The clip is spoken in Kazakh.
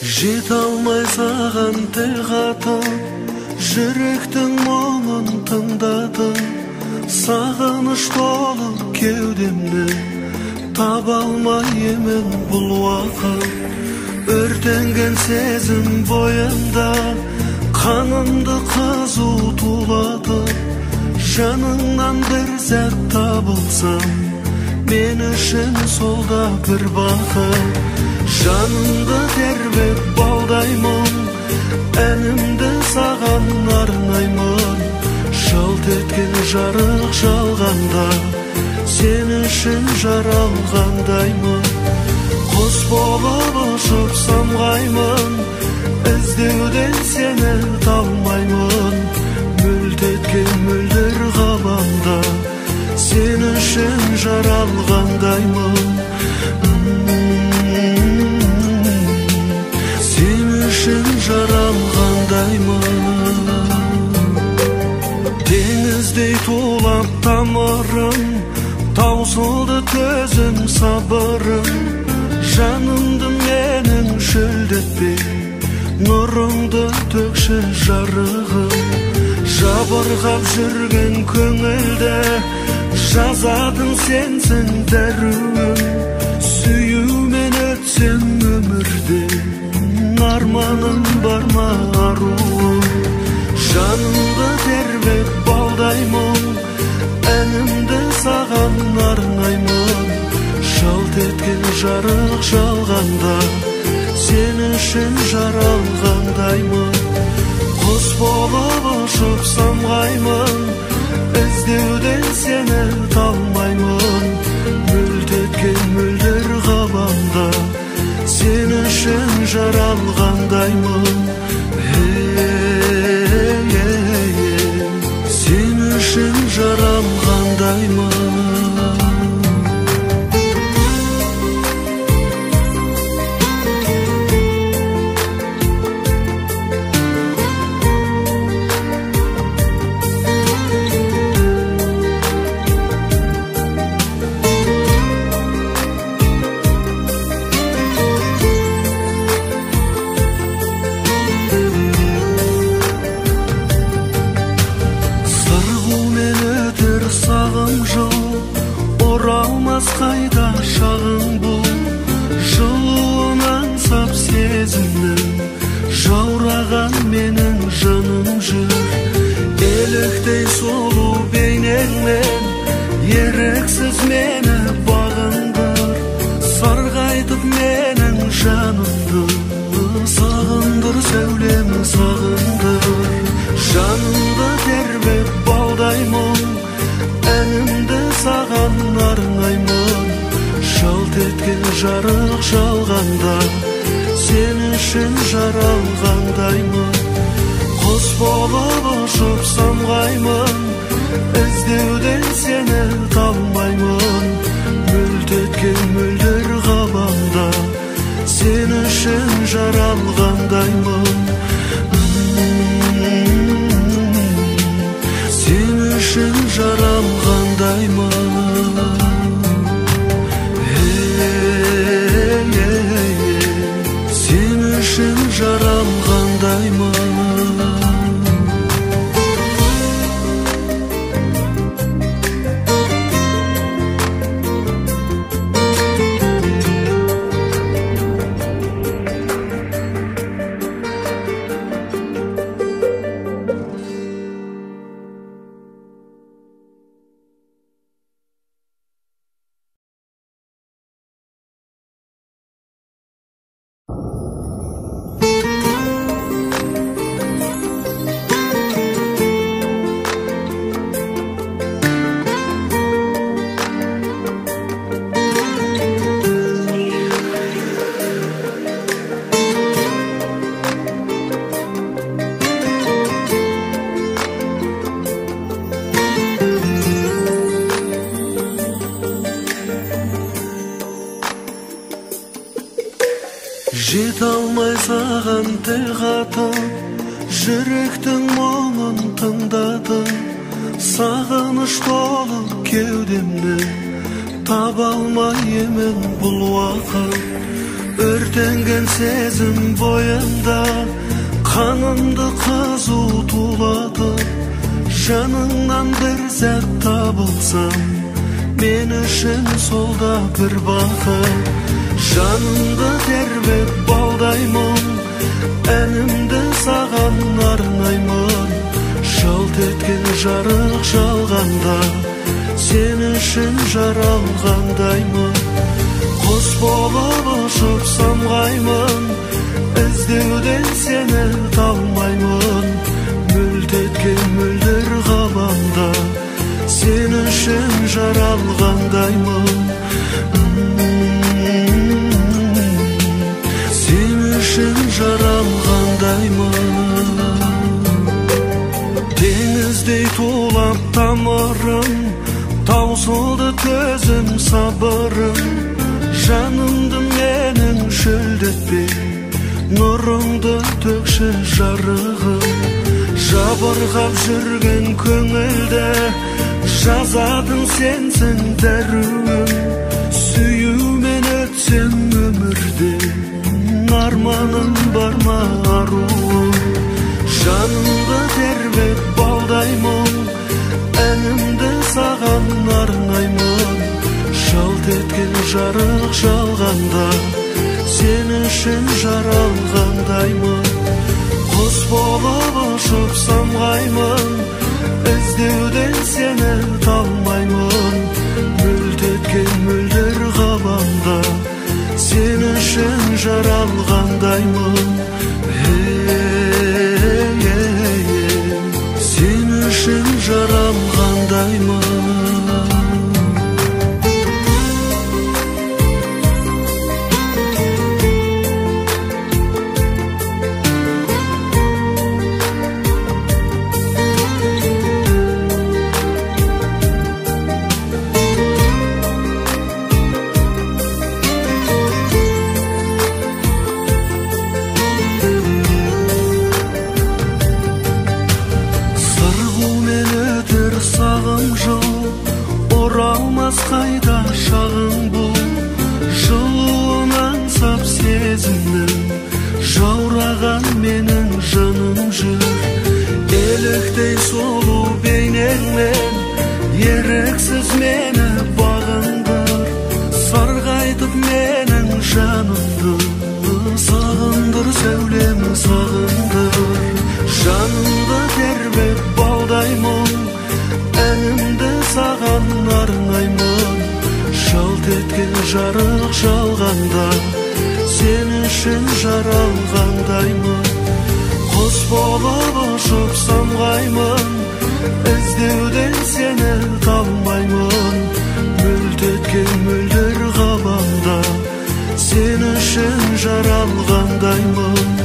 Жете алмай саған тіл қатып, жүректің мұңын тыңдатып, сағыныш толы кеудемді таба алмаймын бұл уақыт. Өртенген сезім бойымда, қанымды қызу тулатып, жаныңнан бір сәт табылсам, мен үшін сол да бір бақыт. Жанымды тербеп балдаймын, әнімді саған арнаймын. Жалт еткен жарық жалғанда, сен үшін жаралғандаймын. Құс болып ұшып самғаймын, іздеуден сені талмаймын. Мөлт еткен мөлдір ғаламда, сен үшін жаралғандаймын. Сен үшін жаралғандаймын. Теңіздей тулап тамырым, таусылды төзім сабырым. Жанымды менің шөлдетпе, нұрыңды төкші жарығым. Жабырқап жүрген көңілді жазатын сенсің дәруім. Сүюмен өтсем өмірде, арманым бар ма аруым. Жанымды тербеп балдаймын, әнімді саған арнаймын. Жалт еткен жарық жалғанда, сен үшін жаралғандаймын. Құс болып ұшып самғаймын, іздеуден сені талмаймын. Мөлт еткен мөлдір ғаламда, сен үшін жаралғандаймын. Сен үшін жаралғандаймын. Қайда шағың бұл, жылуын аңсап сезімнің, жаураған менің жаным жүр. Еліктей сұлу бейнеңмен, еріксіз мені бағындыр. Сарғайтып менің жанымды, сағындыр сәулем сағындыр. Жанымды тербеп балдаймын, әнімді саған арнаймын. Жалт еткен жарық жалғанда, сен үшін жаралғандаймын. Құс болып ұшып самғаймын, іздеуден сені талмаймын. Мөлт еткен мөлдір ғаламда, сен үшін жаралғандаймын. Сен үшін жаралғандаймын. Сен үшін жаралғандаймын. Жете алмай саған тіл қатып, жүректің мұңын тыңдатып, сағыныш толы кеудемді таба алмаймын бұл уақыт. Өртенген сезім бойымда, қанымды қызу тулатып, жаныңнан бір сәт табылсам, мен үшін сол да бір бақыт. Жанымды тербеп балдай мұң, әнімді саған арнаймын. Жалт еткен жарық жалғанда, сен үшін жаралғандаймын. Құс болып ұшып самғаймын, іздеуден сені талмаймын. Мөлт еткен мөлдір ғаламда, сен үшін жаралғандаймын. Сен үшін жаралғандаймын. Теңіздей тулап тамырым, таусылды төзім сабырым. Жанымды менің шөлдетпе, нұрыңды төкші жарығым. Жабырқап жүрген көңілді жазатын сенсің дәруім. Сүюмен өтсем өмірде, арманым бар ма аруым. Жанымды тербеп балдай мұң, әнімді саған арнаймын. Жалт еткен жарық жалғанда, сен үшін жаралғандаймын. Құс болып ұшып самғаймын, іздеуден сені талмаймын. Мөлт еткен мөлдір ғаламда, сен үшін жаралғандаймын. Сен үшін жаралғандаймын. Қайда шағың бұл, жылуын аңсап сезімнің, жаураған менің жаным жүр. Еліктей сұлу бейнеңмен, еріксіз мені бағындыр. Сарғайтып менің жанымды, сағындыр сәулем сағындыр. Жанымды тербеп балдай мұң, әнімді саған арнаймын. Жалт еткен жарық жалғанда, сен үшін жаралғандаймын. Құс болып ұшып самғаймын, іздеуден сені талмаймын. Мөлт еткен мөлдір ғаламда, сен үшін жаралғандаймын.